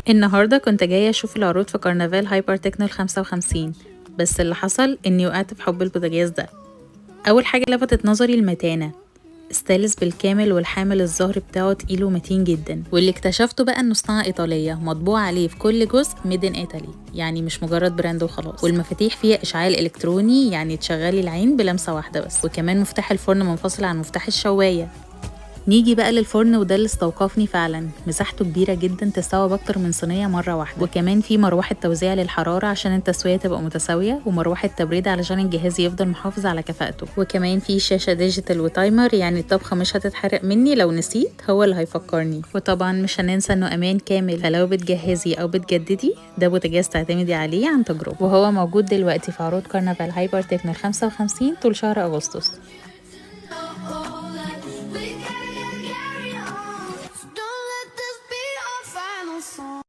النهاردة كنت جاية أشوف العروض في كرنفال هايبر تكنو 55، بس اللي حصل إني وقعت في حب البوتاجاز ده. أول حاجة لفتت نظري المتانة، ستانلس بالكامل، والحامل الظهر بتاعه تقيل ومتين جدا. واللي اكتشفته بقى انه صناعة ايطالية، مطبوع عليه في كل جزء made in Italy، يعني مش مجرد brand وخلاص. والمفاتيح فيها اشعال الكتروني، يعني تشغلي العين بلمسة واحدة بس. وكمان مفتاح الفرن منفصل عن مفتاح الشواية. نيجي بقى للفرن، وده اللي استوقفني فعلا. مساحته كبيرة جدا، تستوعب أكتر من صينية مرة واحدة. وكمان في مروحة توزيع للحرارة عشان التسوية تبقى متساوية، ومروحة تبريد علشان الجهاز يفضل محافظ على كفاءته. وكمان في شاشة digital و timer، يعني الطبخة مش هتتحرق مني لو نسيت، هو اللي هيفكرني. وطبعا مش هننسى انه امان كامل، فلو بتجهزي او بتجددي ده بوتاجاز تعتمدي عليه عن تجربة. وهو موجود دلوقتي في عروض كرنفال هايبر تكنو 55 طول شهر أغسطس. We gotta carry on. So don't let this be our final song.